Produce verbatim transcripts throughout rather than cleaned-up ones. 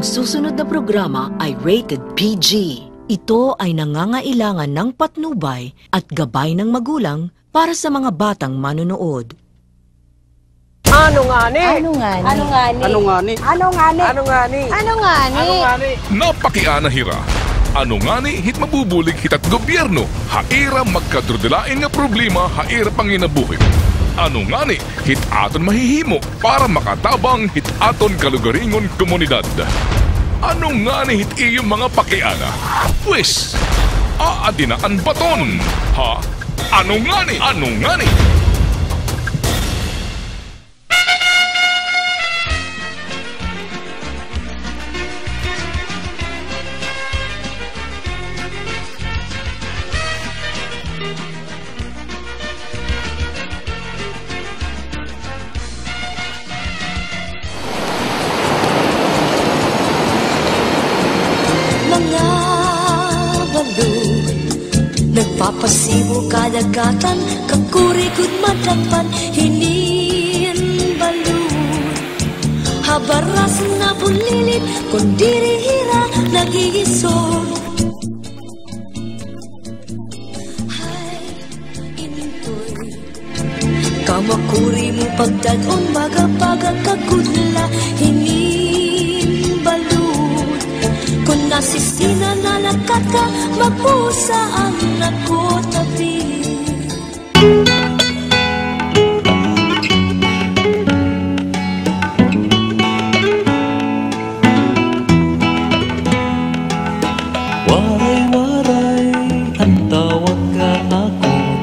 Susunod na programa ay rated P G. Ito ay nangangailangan ng patnubay at gabay ng magulang para sa mga batang manonood. Ano ngani? Ano ngani? Ano ngani? Ano ngani? Ano ngani? Ano ngani? Ano ngani? Ano ngani? Napakiana hira. Ano ngani hit mabubulig hit at gobyerno ha ira magkadurudilain nga problema ha ira panginabuhi? Ano ngani hit aton mahihimo para makatabang hit aton kalugaringon komunidad? Ano ngani hit iyo mga pakiana? Pwes, aadi na an baton ha Ano Ngani? Ano Ngani? Mga balod, nagpapasibo kadagatan, kakuri gud madakpan hinin balod. Ha baras nabulilit, kon diri hira naghihisod. Hay, intoy. Kamakuri mo pagdad-on, baga-baga kakudla hinin balod. Kon nasisina na lakat ka, magpusa an ako tabi. Waray-waray an tawag ha akon,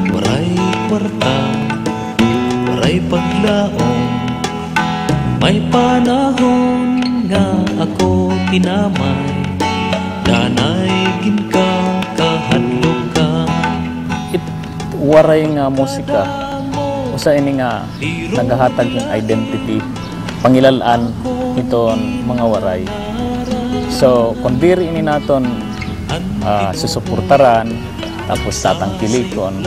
waray kwarta, waray paglaom. May panahon nga ako kinamay, danay ginkakahadlokan. It Waray nga musika, usa ini nga nagahatag hin identity, pangilal-an hiton mga Waray. So, kon diri ini naton, ah, susuportaran, tapos tatangkilikon,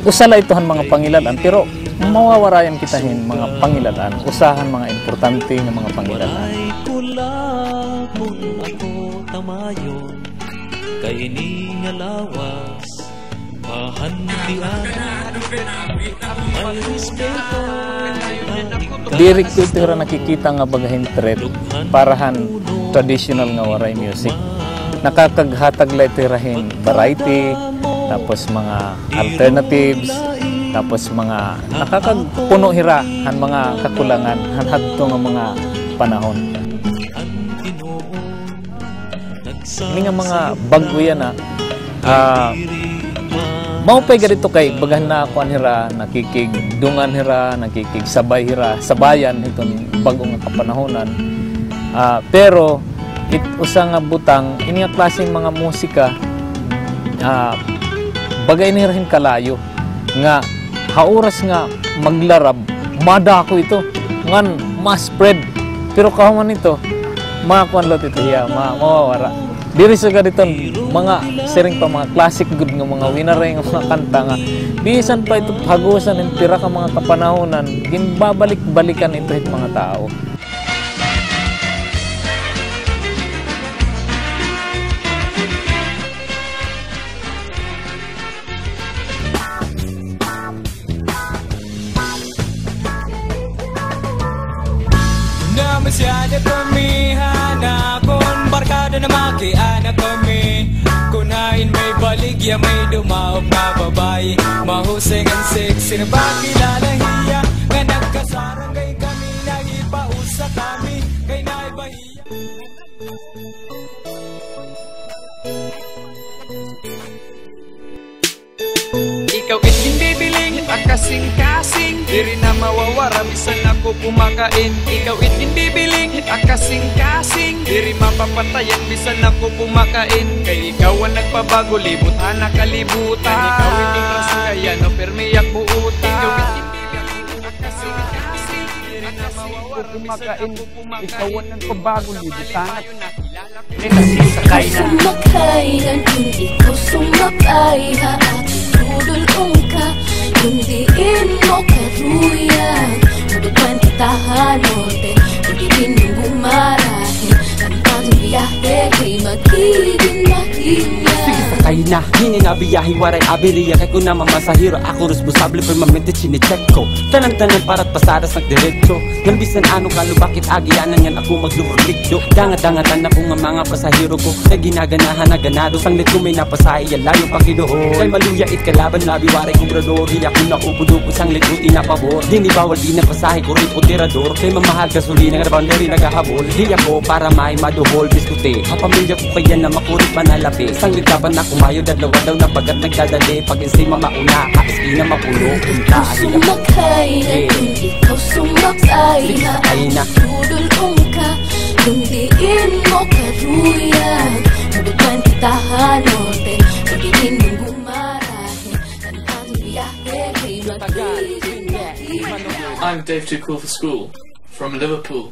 usa la ito han mga pangilal-an, pero mawawarayan kita hin mga pangilal-an, usa han mga importante nga mga pangilal-an. Kay ini nga lawas, diri ko ito hira nakikita nga baga hin threat para han traditional nga Waray music. Nakakaghatag la ito hira hin variety, tapos mga alternatives, tapos mga nakakagpuno hira han mga kakulangan han hadto nga mga panahon. Ini nga mga bag-o yana, ah, maupay gad ito kay baga nakuan hira, nakikigdungan hira, nakikigsabay hira, sabayan hiton bag-o nga kapanahonan. Ah, pero it usa nga butang, ini nga klase nga mga musika, ah, baga ini hira hin kalayo nga ha oras nga maglarab, madako ito, ngan ma-spread. Pero kahuman ito, makuan la ito hiya, ma-, mawawara. Diri sugad iton mga siring pa, mga classic gud nga mga Winaray nga mga kanta nga bisan pa ito hagusan hin pira ka mga kapanahonan, ginbabalik-balikan ito hit mga tawo. Namasyada kami han akon barkada, namakiana kami. Kon hain may baligya, may dumaop nga babayi, mahusay ngan sexy, nagpakilala hiya nga nagkasarangay kami, nagipausa kami kay naiba hiya. Ikaw it ginbibiling, akasing-kasing, diri na mawawara bisan ako pumakain. Ikaw it ginbibiling, akasing-kasing, diri mapapatayan bisan ako pumakain. Kay ikaw an nagpabago libot ha nakalibutan. Ikaw it oras kaya no permi ako utan. Ikaw it ginbibiling, akasing-kasing, diri na mawawara bisan ako pumakain. Ikaw an nagpabago libot ha nak- Sumakay na, hindi ko sumakay ha at sudol-ong ka. Kun diin mo karuyag, madupan kita ha norte, kun diin mo bumara. Hini nga biyahe waray abiriya kay kon naman masahero ako responsable permanente chine-check ko. Tanan-tanan para't pasaras nagdiretso. Ngan bisan ano kalubak it agianan ngan ako magdurugligdo. Dangat-dangatan ako nga mga pasahero ko. Kay ginaganahan na ganado sanglit ko may napasahe ya layo pakiduhol. Kay maluya it kalaban labi waray kobrador. Di ako naupod-upod sanglit ko tinapabor. Di ni bawal di na pasahe ko rin o tirador. Kay mamahal gasolina nga boundary nagahabol. Di ako para may maduhol biskuti. Ha pamilya ko kaya na makulit manalapi. Sanglit dapat na kumayo dadlaw-adlaw na bagat nagdadali. Pag ensima mauna, ha eskina mapuno. Punta, ikaw sumakay na, kun ikaw sumakay na, ay na. Tudol-ong ka, kun diin mo karuyag. Mabagman kita ha norte, kun diin mo gumarahe. An aton biyahe kay magiging mahirap. I'm Dave Too Cool for School from Liverpool.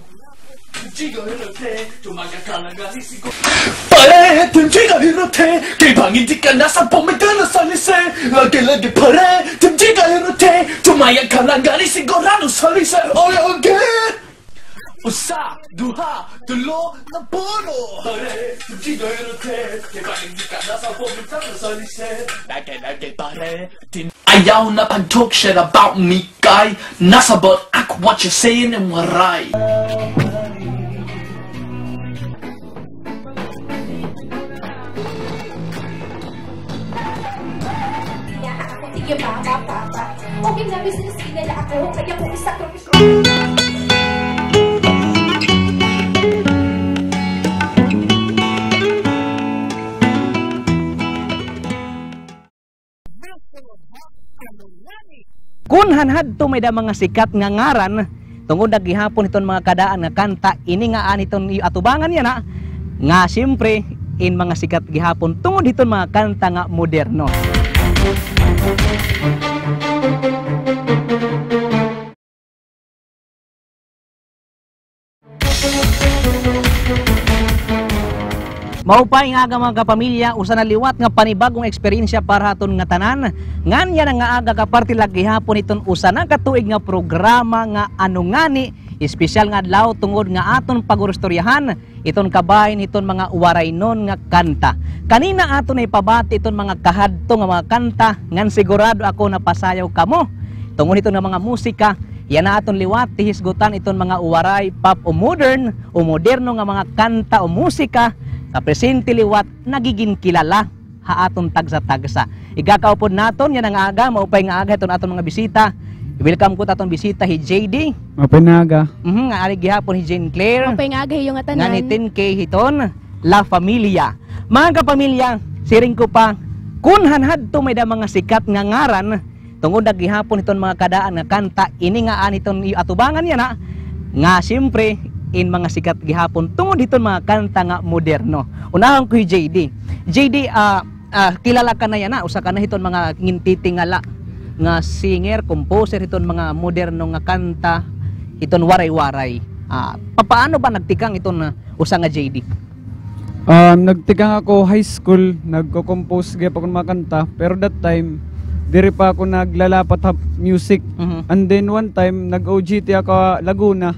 Pare, timjiga hirote, kay bangin di ka nasa pamigana sa lise. Lagi-lagi pare, timjiga hirote, tumaya ka lang gani sigurado sa lise. Oy, oge! Usa, duha, tulo, napuno. Pare, timjiga hirote, kay bangin di ka nasa pamigana sa lise. Lagi-lagi pare, tin- Ayaw na pag-talk shit about me, kay nasabot ak what you saying in Waray. Sige, pa, pa, pa, pa. Okay na, business nila ako. Kaya kung isa ko Kun han-hadto may-ada mga sikat nga ngaran, tungod na gihapon hiton mga kadaan nga kanta, ini nga an hiton iyo atubangan yana, nga siyempre, in mga sikat gihapon tungod hiton mga kanta nga moderno. Maupay nga aga, mga kapamilya, usa na liwat nga panibag-ong eksperyensya para ha aton ngatanan. Ngan yana nga aga kaparte la gihapon hiton usa na ka tuig nga programa nga Ano Ngani, espesyal nga adlaw tungod nga aton pag-uristoryahan iton kabahin hiton mga Waraynon nga kanta. Kanina aton na ipabati iton mga kahadto nga mga kanta, ngan sigurado ako napasayaw kamo. Tungod hiton nga mga musika, yana aton liwat ti hisgutan iton mga Waray pop o modern o moderno nga mga kanta o musika nga presente liwat nagigin kilala ha aton tagsa-tagsa. Ikakaupod naton yana nga aga, maupay nga aga hiton aton mga bisita. I-welcome ko it aton bisita hi J D. Maupay nga aga. Mhm, nga ari gihapon hi Jane Claire. Maupay nga aga ha iyo ngatanan. Ngan hi Ten K hiton La Familia. Mga kapamilya, siring ko pa, kun han-hadto may-ada mga sikat nga ngaran, tungod na gihapon hiton mga kadaan nga kanta, ini nga an hiton iyo atubangan yana, nga siyempre, in mga sikat gihapon tungod hiton mga kanta nga moderno. Unahon ko hi J D. J D, ah, ah, kilala ka na yana, usa ka na hiton mga gintitingala nga singer, composer hiton mga moderno nga kanta, hiton Waray-Waray. Ah, papaano ba nagtikang iton, ah, usa nga J D? Um, nagtikang ako high school, nagko-compose gihap ako hin mga kanta, pero that time, diri pa ako naglalapat ha music. Mhm. And then one time, nag-O J T ako ha Laguna,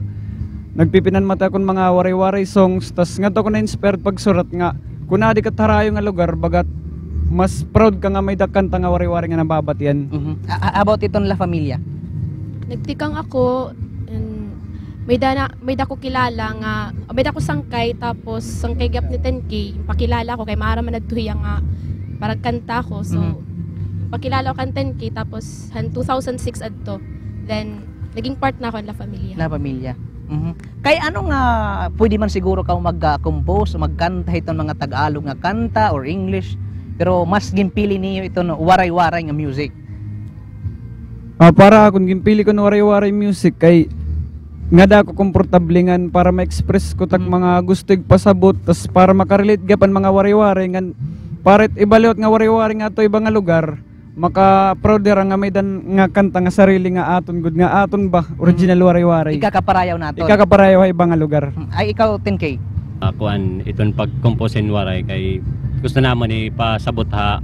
nagpipinanmat ako hin mga Waray-Waray songs, tas ngadto ako na-inspired pagsurat nga, kun aadi ka ha harayo nga lugar, bagat mas proud ka nga may-ada kanta nga Waray-Waray nga nababatian. Mhm. A-, a-, about iton La Familia? Nagtikang ako, and may-ada na, may-ada ko kilala nga, may-ada ko sangkay, tapos sangkay gihap ni Ten K, pakilala ko kay maaram man adto hiya nga paragkanta ko. So, mhm, pakilala ko kan Ten K, tapos han two thousand six adto, then naging part na ako hin La Familia. La Familia. Mhm. Kay ano nga pwede man siguro kaw mag, ah, compose o magkanta hiton mga Tagalog nga kanta or English, pero mas ginpili niyo iton Waray-Waray nga music? Ah, para akon, ginpili ko an Waray-Waray music kay ngada ako komportable ngan para ma-express ko tak, mm, mga gusto igpasabot, tas para makarelate gihap an mga Waray-Waray ngan para it iba liwat nga Waray-Waray nga adto iba nga lugar, maka-proud hira nga may-ada nga kanta nga sarili nga aton gud, nga aton ba, original, mm, Waray-Waray. Ikakaparayaw naton. Ikakaparayaw ha iba nga lugar. Mm, ay, ikaw, Ten K? Ah, kuan, iton pag-compose hin Waray kay gusto namon ipasabot ha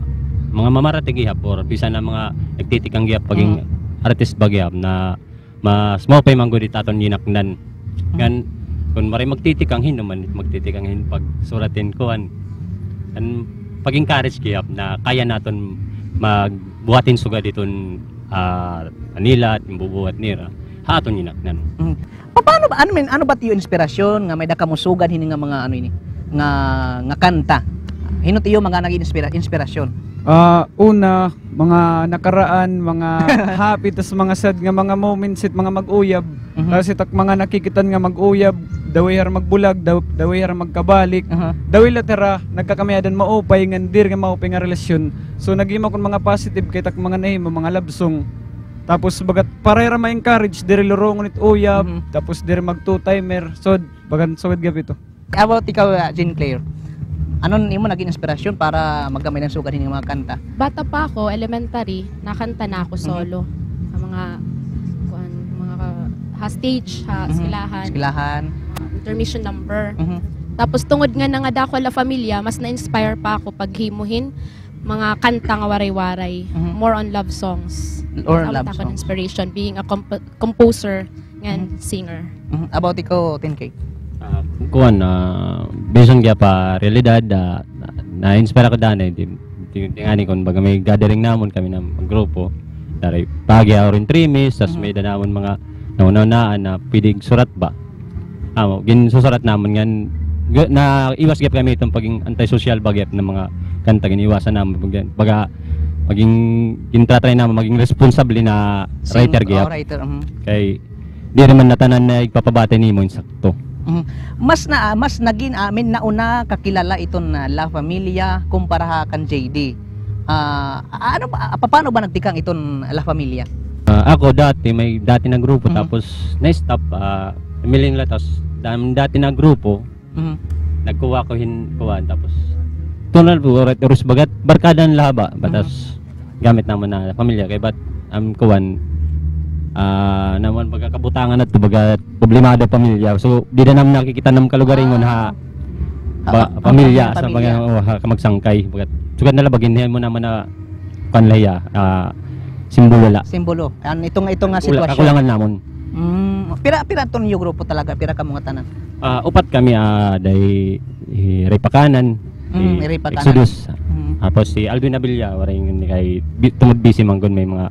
mga mamarati gihap or bisan na mga nagtitikang gihap pagin, mm, artist ba gihap na mas maupay man gud it aton ginaknan. Mm. Ngan kun waray magtitikang, hin-o man magtitikang hin pagsurat hin kuan. An Pag-encourage gihap na kaya naton magbuhat hin sugad hiton, ah, Manila, it bubuhat nira. Ha aton ginaknan. Mm. Paano ba, ano, min-, ano ba it iyo inspirasyon nga may-ada kamo sugad hini nga mga, ano ini, nga, nga kanta? Hin-o it iyo mga naging inspira-, inspirasyon? Ah, una, mga nakaraan, mga happy, tas mga sad nga mga moments it mga mag-uyab. Mhm. Tas it ak mga nakikit-an nga mag-uyab, the way hira magbulag, the, the way hira magkabalik, aha, the way la hira nagkakamiyadan maupay ngan diri nga maupay nga relasyon. So, naghimo akon mga positive kay it ak mga nahimo, mga love song. Tapos, bagat para hira ma-encourage, diri lurongon it uyab, mhm, tapos diri mag-two-timer. So, bagan sugad gihap ito. About ikaw, ah, Jean Claire, ano an imo naging inspirasyon para magkamay-adan sugad hini nga mga kanta? Bata pa ako, elementary, nakanta na ako, mhm, solo. Sa mga, kuan, mga ka-, ha stage, ha, mhm, eskwelahan. Eskwelahan. Ah, intermission number. Mhm. Tapos tungod nga nangada ako ha La Familia, mas na-inspire pa ako paghimo hin mga kanta nga Waray-Waray. Mhm. More on love songs. Or love songs. Amo it akon inspiration, being a comp-, composer ngan, mhm, singer. Mhm. About ikaw, Tin Kay? Ah, kuan, ah, bisan gihap ha realidad, ah, na, na-inspire ako danay, di, di, di ngani kon baga may gathering namon kami nga grupo. Dari pagi, ah, orin trimis, tas, mhm, may-ada namon mga nauna-unaan na pwede igsurat ba. Amo, ginsusurat namon ngan, gu-, naiwas gihap kami hiton pagin anti-social ba gihap nga mga kanta, gin-iwasan namon. Baga, baga, maging, gintatry namon maging responsable na writer gihap. Sing-, oh, writer, mhm. Kay, diri man ngatanan nga igpapabati nimo insakto. Mhm. Mas na, mas nagin, ah, I mean, nauna kakilala iton, ah, La Familia kumpara ha kan J D. Ah, a-, ano ba, ah, papaano ba nagtikang iton La Familia? Ah, ako dati, may dati na grupo, mhm, tapos na-stop, ah, namiling la, tapos dam-, dati na grupo, mhm, nagkuha ko hin-, kuha, tapos tunal po, oras bagat, barkada na la ba, mhm, batas, gamit namon na pamilya, kay bat, am, kuwan, ah, namon baga kabutangan adto, baga problemado pamilya. So, dida namon nakikita nam kalugaringon ha, ah, ba, ha, pamilya, ha, sa pamilya. Mga, oh, ha, kamagsangkay. Baga, sugad na la, baginhi mo naman na, kuwan la hiya, ah, simbolo la. Simbolo. An ito nga, ito nga sitwasyon. Kakulangan namon. Mm, pira, pira to niyo grupo talaga? Pira kamo ngatanan? Ah, upat kami, ah, day, eh, Ripakanan, mm, eh, Ripakanan. Exodus. Mm. Tapos si Alvin Abilla, waray ngani kay bi-, tungod busy man gud, may mga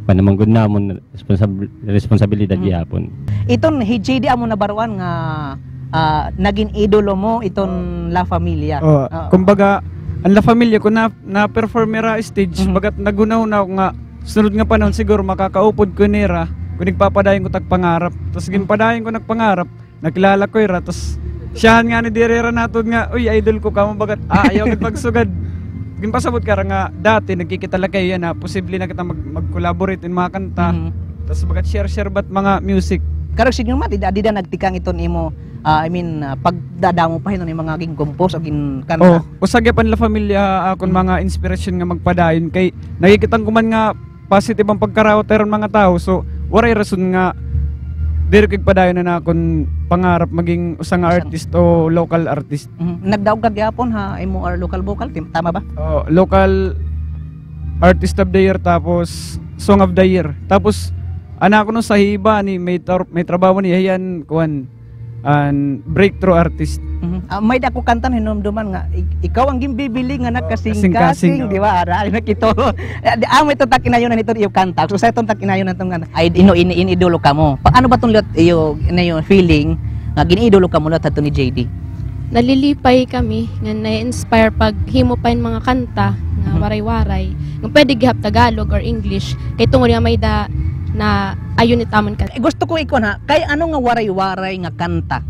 kuan naman gud namon, responsab-, responsabilidad, mm, gihapon. Iton hi J D amo nabaruan nga, ah, nagin idolo mo iton La Familia. Oh, ah, kumbaga, an La Familia, kon na, na-perform hira stage, mhm, bagat naghunahuna ako nga, sunod nga panahon siguro makakaupod ko nira, kon igpapadayon ko it ak pangarap. Tas, mhm, ginpadayon ko it ak pangarap, nakilala ko hira, tas siyahan ngani diri hira natuod nga, "Uy, idol ko kamo," bagat, ah, ayaw gud pagsugad. Ginpasabot ko hira nga dati nagkikita la kayo yana, posible na kita mag-, mag-collaborate in mga kanta. Mhm. Tas bagat share-share ba it mga music. Karuyag sidngon man, dida, dida nagtikang iton imo, ah, I mean, ah, pagdadamo pa hiton imo nga gin-compose o gin-kanta. Oh, usa gihap an La Familia ha akon, mhm, mga inspirasyon nga magpadayon kay nakikita ko man nga positive an pagkaraot ha iran mga tawo. So, waray rason nga diri ko igpadayon an akon pangarap maging usa nga, usa nga artist o local artist. Mhm. Nagdaog ka gihapon ha imo, ah, local vocal team, tama ba? Oh, local artist of the year, tapos song of the year. Tapos, an akon usa hi Bani, may tar-, may trabaho niya, hiya an, kuan, an breakthrough artist. Mhm. Ah, may-ada ko kanta nga hinumduman nga, ik-, ikaw an ginbibiling nga nagkasingkasing, kasing, oh, di ba? Ara, nakito. Eh, di, amo ito it ak inayunan hiton iyo kanta. So, usa iton it ak inayunan hiton nga, ay, ino-, ini-, iniidolo kamo. Pa-, ano ba iton liwat iyo, na iyo feeling nga gin-idolo kamo liwat hadto ni J D? Nalilipay kami nga na-inspire paghimo pa hin mga kanta nga, mhm, Waray-Waray. Nga pwede gihap Tagalog or English. Kay tungod nga may-ada na ayon it amon kan- Eh, gusto ko ikuan ha, kay ano nga Waray-Waray nga kanta?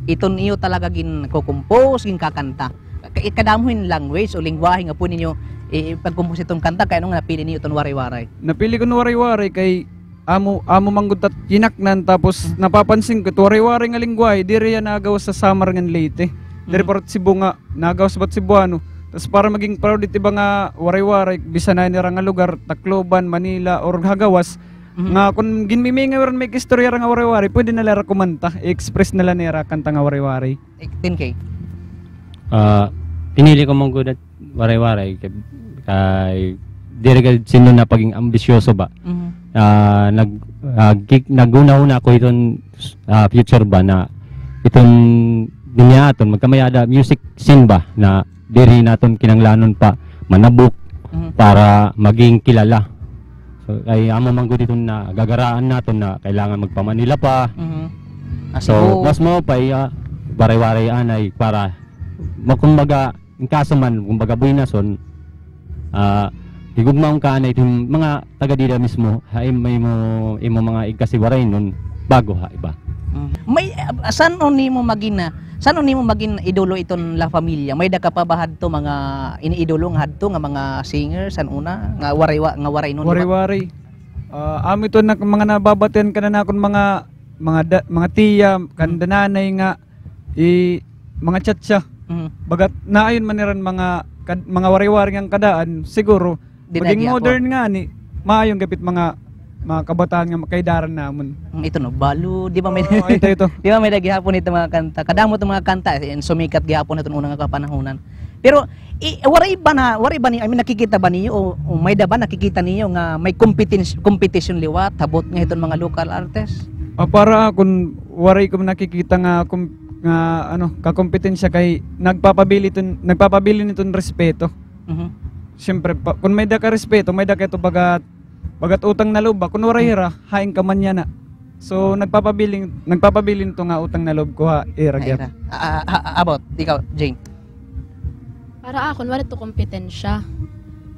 Iton iyo talaga ginko-compose, ginkakanta. Ka-, kadamo hin language o lengguwahe nga pwede niyo i-, ipag-compose iton kanta, kay ano nga napili niyo iton Waray-Waray? Napili ko an Waray-Waray kay amo, amo man gud it at yinaknan, tapos, hmm, napapansin ko, it Waray-Waray nga lengguwahe, diri hiya nagawas ha Samar ngan Leyte. Diri, hmm, part Cebu nga nagawas ba it Cebuano. Tas para maging proud it iba nga Waray-Waray, bisan ha ira nga lugar, Tacloban, Manila, or ha gawas, mhm, nga kon ginmimingaw hira hin may kaistorya hira nga Waray-Waray, pwede na la hira kumanta, i-express na la nira kanta nga Waray-Waray. Eh, Tin Kay? Ah, pinili ko man gud it Waray-Waray kay, kay diri gad sino na pagin ambisyoso ba. Mhm. Ah, nag-, ah, gi-, naghunahuna ako hiton, ah, future ba na iton Dinhi ha aton, magkamay-ada music scene ba na diri naton kinahanglanon pa manabok Mhm. para maging kilala. So, kay amo man gud iton nagagaraan naton na kailangan magpa-Manila pa. Mhm. Ah, So, Cebu. mas maupay, ah, Waray-Waray anay para, ma-, kumbaga, in kaso man, kumbaga, buhinason, ah, higugmaon ka anay iton mga taga dida mismo, ha im-, imo, imo mga igkasi Waraynon, bago ha iba. Mm. May, ah, san-o nimo magin-, san-o nimo magin idolo iton La Familia? May-ada ka pa ba hadto mga iniidolo nga hadto nga mga singer, san-o na, nga Waray-Wa-, nga Waraynon, di ba? Waray-Waray. Ah, amo ito na mga nababatian kan akon mga, mga da-, mga tiya, kan Mm. nanay nga i-, mga cha-cha. Mm. Bagat naayon man nira an mga kad-, mga Waray-Waray nga kadaan, siguro, Di na maging gihapon. modern ngani, maayo gihap it mga, mga kabataan nga makaidaran namon. Mm, ito no, balo, di ba may Oo, ito, ito. Di ba may-ada gihapon ito mga kanta? Kadamo ito mga kanta, eh, sumikat gihapon iton una nga kapanahonan. Pero, i-, waray ba na, waray ba ni-, I mean, nakikita ba niyo o, o may-ada ba nakikita niyo nga may competence-, competition liwat, habot nga iton mga local artist? Ah, para akon, waray ko nakikita nga kom-, nga, ano, kakompetensya kay nagpapabilin iton, nagpapabilin iton respeto. Mhm. Siyempre, pa, kon may-ada ka respeto, may-ada ka ito bagat, bagat utang na loob ba? Kon waray Hmm. hira, hain ka man yana. So, nagpapabilin, nagpapabilin ito nga utang na loob ko ha ira Ha gihap. ira. Ah, ah, ah, about, ikaw, Jane. Para akon, waray ito kompetensya.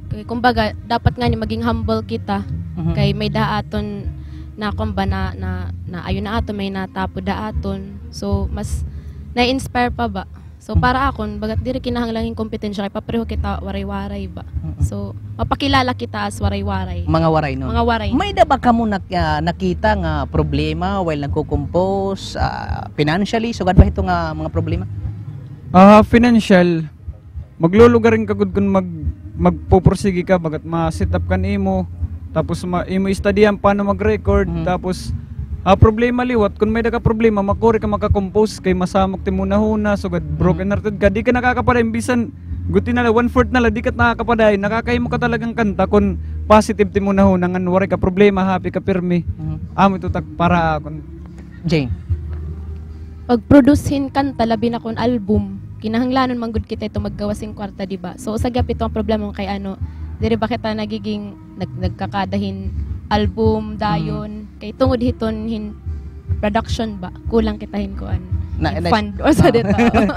Kay, kumbaga, dapat ngani maging humble kita. Mhm. Kay may-ada ha aton na, kumbaga, na, na, naayon ha aton, may natapod ha aton. So, mas na-inspire pa ba? So, Mm. para akon, bagat diri kinahanglan hin kompetensya kay papareho kita Waray-Waray ba? Mm-mm. So, mapakilala kita as Waray-Waray. Mga Waraynon. Mga Waraynon. May-ada ba kamo nak-, ah, nakita nga problema while nagko-compose, ah, financially? Sugad ba ito nga mga problema? Ah, financial, maglulugaring ka gud kon mag-, magpupursige ka, bagat ma-set up kan imo, tapos ma-, imo istadihan paano mag-record, Mhm. tapos, ah, problema liwat, kon may-ada ka problema, makuri ka maka-compose, kay masamok it im hunahuna, sugad Mhm. broken hearted ka, di ka nakakapadayon, bisan guti na la, one fourth na la, di ka nakakapadayon, nakakahimo ka talagang kanta, kon positive it im hunahuna, ngan waray ka problema, happy ka pirmi. Mhm. Amo ito tak para akon. Jane. Pag-produce hin kanta, labi na kon album, kinahanglanon man gud kita ito maggawas hin kwarta, di ba? So, usa gihap ito nga problema kay ano, diri ba kita nagiging nag-, nagkakada hin album, dayon. Mm. Kay tungod hiton hin production ba, kulang kita hin kuan, Na, hin na, fund. O, sa ah. dito.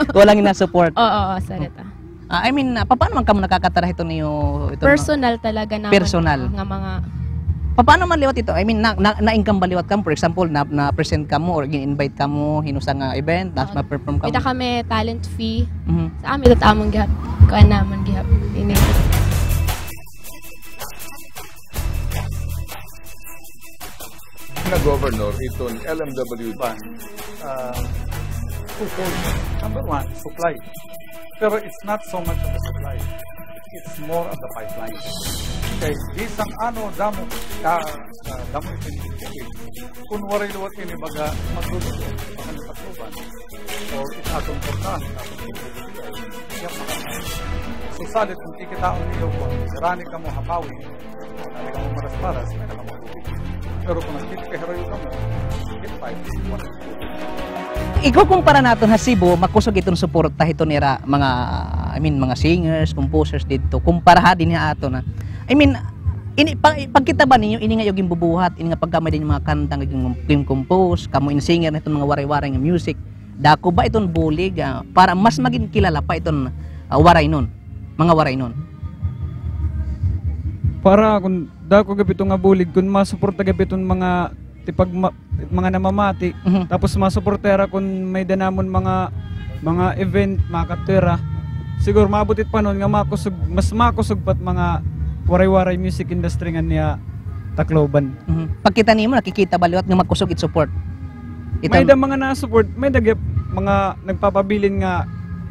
Kulang hin support. Oo, oo, sa dito. Ah, I mean, ah, papaano man kamo nakakatara hito niyo, ito, no? Personal talaga namon, Personal. ah, nga mga Papaano man liwat ito? I mean, na, na, na-income ba liwat kamo? For example, na, na-present kamo or gin-invite kamo hin usa nga event, tas Oo. ma-perform kamo? May-ada kami talent fee. Mhm. Sa amin, ito amon gihap. Kuan namon gihap. Ini. Nga governor, iton L M W. Ban, ah, twofold. Number one, supply. Pero it's not so much of the supply. It's more of the pipeline. Kay bisan ano damo ka, ah, damo iton tubig. Kon waray liwat ini baga magdudugo, baga natatuban. Or it aton portahan, it aton portahan. Kaya makakain. So, salit kon kikitaon niyo kon sirani kamo ha Pawi, Talagang maras-maras, may nakapagtubig. Pero kung nagkikiharayo kamo, hit five, one. Ikukumpara naton ha Cebu, makusog iton suporta hito nira mga, I mean, mga singers, composers didto. Kumpara ha dinhi ha aton, ha. I mean, ini, pa-, pagkita ba ninyo, ini nga iyo ginbubuhat, ini nga pagkamay dinhi mga kanta nga gin-, gin-compose, kamo in singer na iton mga Waray-Waray nga music. Dako ba iton bulig, ah, para mas magin kilala pa iton, ah, Waraynon, mga Waraynon? Para akon, dako gihap ito nga bulig kon masuporta gihap iton mga tipag ma-, mga namamati. Mhm. Tapos masuporta hira kon may-ada namon mga, mga event, makadto hira. Siguro maabot it panahon nga makusog, mas makusog pa it mga Waray-Waray music industry nganhi ha Tacloban. Mhm. Pagkita nimo, nakikita ba liwat nga makusog it support? Iton May-ada mga na-support, may-ada gihap mga nagpapabilin nga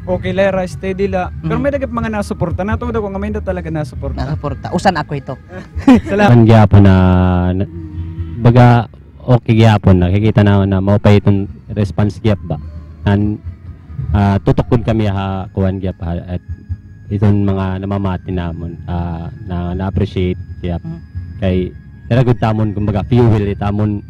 okay la hira, steady la. Pero Mhm. may-ada gihap mga nasuporta. Natuod ako nga may-ada talaga nasuporta. Nasuporta. Usa na ako hito. Salamat. Kuan gihapon na, na, baga, okay gihapon, nakikita na, na maupay iton response gihap ba. An, ah, tutok gud kami ha kuan gihap ha, at iton mga namamati namon, ah, na, na-appreciate gihap. Mhm. Kay, dira gud it amon, kumbaga, fuel it amon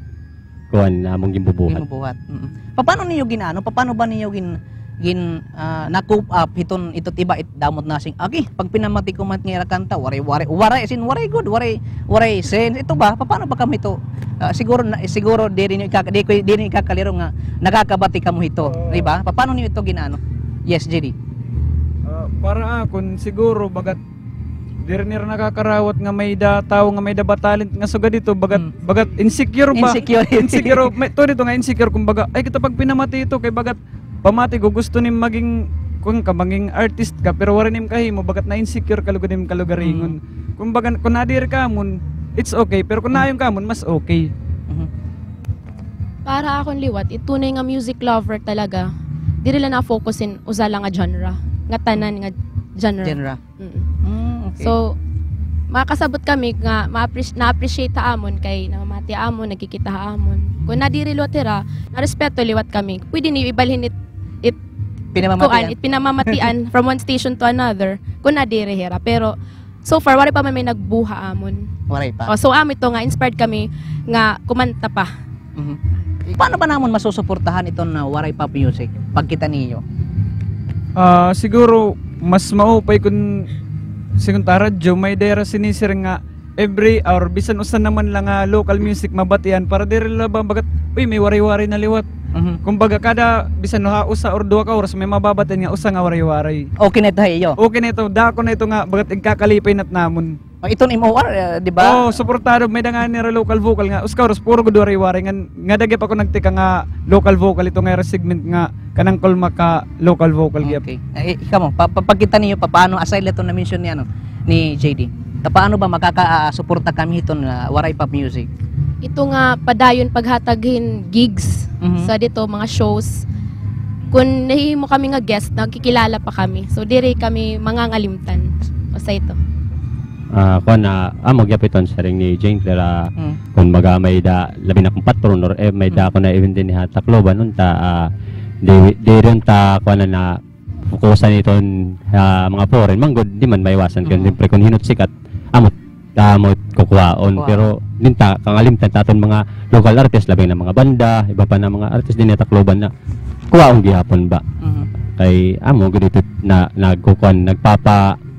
kuan, amon ginbubuhat. Ginbubuhat. Mm. Papaano niyo gin-ano? Papaano ba niyo gin-, gin, ah, na-cope up hiton ito it iba, it damo it nasing, agi, pagpinamati ko man it nga ira kanta, waray, waray, waray, as in, waray gud, waray, waray sense. Ito ba, paano ba kamo ito? Ah, siguro, na, siguro, diri niyo ikaka-, di ko, diri niyo ikakaliro nga nakakabati kamo hito, di ba? Paano niyo ito gin-ano? Yes, J D. Ah, para akon, siguro, bagat diri nira nakakarawat nga may-ada tawo nga may-ada ba talent nga sugad hito, bagat, bagat insecure ba? Insecure. Insecure. May, to dito nga insecure, kumbaga, ay, kita pagpinamati ito, kay bagat pamati ko, gusto nim maging, kun ka, maging artist ka, pero waray nim kahimo, bagat na-insecure ka lugod nim kalugaringon. Kumbaga, kun nadiri ka amon, it's okay, pero kun naayon ka amon, mas okay. Para akon liwat, it tunay nga music lover talaga, diri la na-focus hin usa la nga genre, nga tanan nga genre. Genre. Mm. Mm, okay. So, makasabot kami nga ma-appreci-, na-appreciate ha amon kay namamati ha amon, nagkikita ha amon. Kun nadiri liwat hira, narespeto liwat kami. Pwede niyo ibalhin it, it, kuan, it pinamamatian from one station to another. Kun nadiri hira. Pero, so far, waray pa man may nagbuha amon. Waray pa. Oh, so, amo ito nga, inspired kami nga kumanta pa. Mhm. Paano ba namon masusuportahan iton, ah, Waray Pop Music pagkita niyo? Ah, siguro mas maupay kun, siring ta radyo, may-ada hira sinisiring nga every hour, bisan usa naman la nga local music mabatian, para diri la ba bagat, uy, may Waray-Waray na liwat. Mhm. Kumbaga, kada, bisan ha usa or duha ka oras, may mababatian nga usa nga Waray-Waray. Okay na ito ha iyo? Okay na ito. Dako na ito nga, bagat igkakalipay na it namon. Oh, iton M O R, eh, di ba? Oh, suportado, may-ada ngani hira local vocal nga, usa ka oras, puro gud Waray-Waray, ngan, ngada gihap ako nagtika nga local vocal, ito nga ira segment nga kanang kulma ka local vocal gihap. Okay. Eh, ikaw mo, pa-, pa-, pagkita niyo pa, paano, aside la iton na-mention ni, ano, ni J D, ta paano ba makaka-, ah, suporta kami hiton, ah, Waray Pop Music? Ito nga padayon paghatag hin gigs sa dito, mga shows. Kun nahimo kami nga guest, nagkikilala pa kami. So, diri kami mangangalimtan. Usa ito. Ah, kuan na, amo gihap iton siring ni Jane Claire, ah, kun baga may-ada, labi na kun patron or, eh, may-ada ako na event dinhi ha Tacloban, unta, ah, di, diri unta, kuan na, na fokusan iton, ah, mga foreign. Man gud, di man maiwasan kun, siyempre, kun hin-o it sikat, amo, amo it kukuhaon. Pero, dinhi ta, kangalimtan ta aton mga local artist, labi na mga banda, iba pa na mga artist dinhi ha Tacloban na kuhaon gihapon ba. Mhm. Kay, amo, gud ito na, nagkukuan, nagpapa,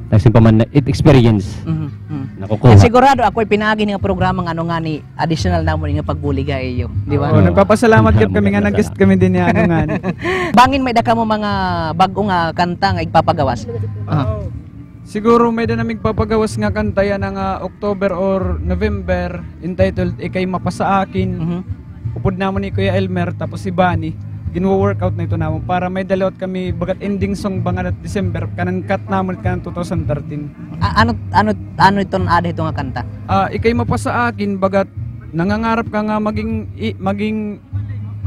Nagsimpa man na it experience. Mhm, mhm. Nakukuha. At sigurado ako, ipinaagi nga programa nga ano nga ni additional namon nga pagbulig ha iyo, di ba? Oo, nagpapasalamat gihap kami nga nag-guest kami dinhi, ano nga ni. Bangin may-ada kamo mga bag-o nga kanta nga igpapagawas? Aha. Siguro may-ada nami igpapagawas nga kanta yana nga October or November, entitled Ika'y Mapasaakin. Mhm. Upod namon ni Kuya Elmer, tapos si Bani, ginwo-workout na ito namon para may-ada liwat kami bagat ending song ba ngada December, kanan cut namon kanan two thousand thirteen. A-, ano, ano, ano iton aada hito nga kanta? Ah, Ika'y Mapasaakin, bagat nangangarap ka nga maging, i-, maging,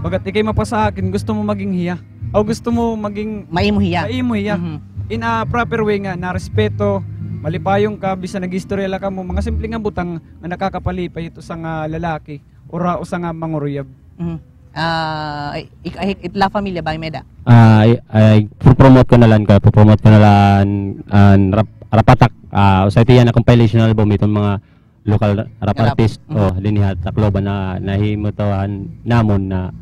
bagat ika'y mapasaakin, gusto mo maging hiya. O gusto mo maging maimo hiya. Maimo hiya. Mhm. In a proper way nga, narespeto, malipayon ka, bisan nag-istorya la kamo, mga simple nga butang nga nakakapalipay it usa nga lalaki. Ura usa nga manguruyab. Mhm. Ah, ik-, ik-, it La Familia ba, may-ada? Ah, ay, ay, promote ko na lang, kay promote ko na lang an rap, Rap Attack. Ah, usa ito yana compilation album, iton mga local rap artist. Mhm. Oh, dinhi ha Tacloban na nahimo ito han namon na,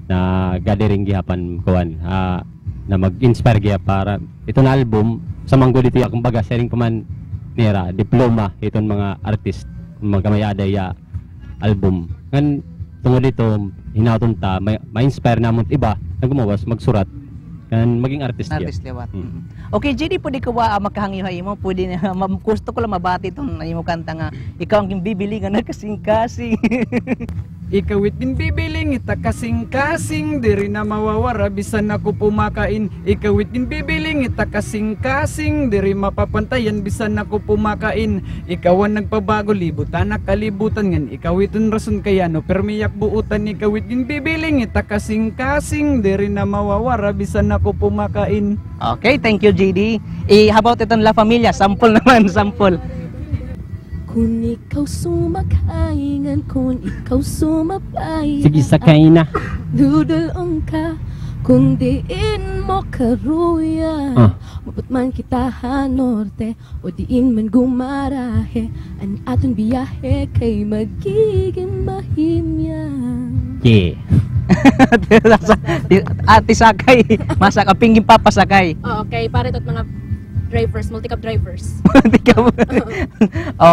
na gathering gihap an kuan, ah, na mag-inspire gihap para iton album, sa man gud ito, kumbaga, siring pa man nira, diploma, iton mga artist, mga may-ada hiya album. Ngan tungod hito, hinaot unta, may, ma-inspire namon iba, nga gumawas, magsurat, ngan maging artist gihap. Artist liwat. Mm. Okay, J D, pwede ko ba, ah, makahangyo ha imo? Pwede na, ma-, gusto ko lang mabati iton imo kanta nga, Ikaw an ginbibiling nga nakasingkasing. Ikaw it ginbibiling it kasingkasing, diri na mawawara bisan ako pumakain. Ikaw it ginbibiling it kasingkasing, diri mapapantayan bisan ako pumakain. Ikaw an nagpabago libot han kalibutan, ngan ikaw iton rason kay ano pirmi yak buotan. Ikaw it ginbibiling it kasingkasing, diri na mawawara bisan ako pumakain. Okay, thank you, J D. Eh, how about iton La Familia? Sample naman, sample. Kun ikaw sumakay ngan kun ikaw sumabay, sige, sakay na. Dudul-ong ka kun diin mo karuya. Ah. Maabot man kita ha norte o diin man gumarahe, an aton biyahe kay magigin mahimyang. Yeah. Ti-, ah, tisakay. Masakay, pingin papasakay. Oo, kay para ito mga drivers, multicab drivers. Multicab.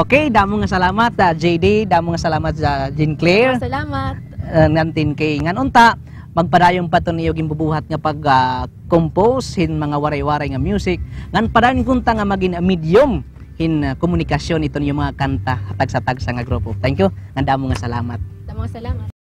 Okay, damo nga salamat, ah, J D, damo nga salamat sa Jean Claire. Salamat. Ah, ngan tin kay ngan unta, magpadayon pa to niyo ginbubuhat nga pag, ah, compose hin mga waray-waray nga music. Ngan padayon kunta nga magin medium hin, ah, komunikasyon iton iyo mga kanta, tagsa-tagsa nga grupo. Thank you. Ngan damo nga salamat. Damo nga salamat.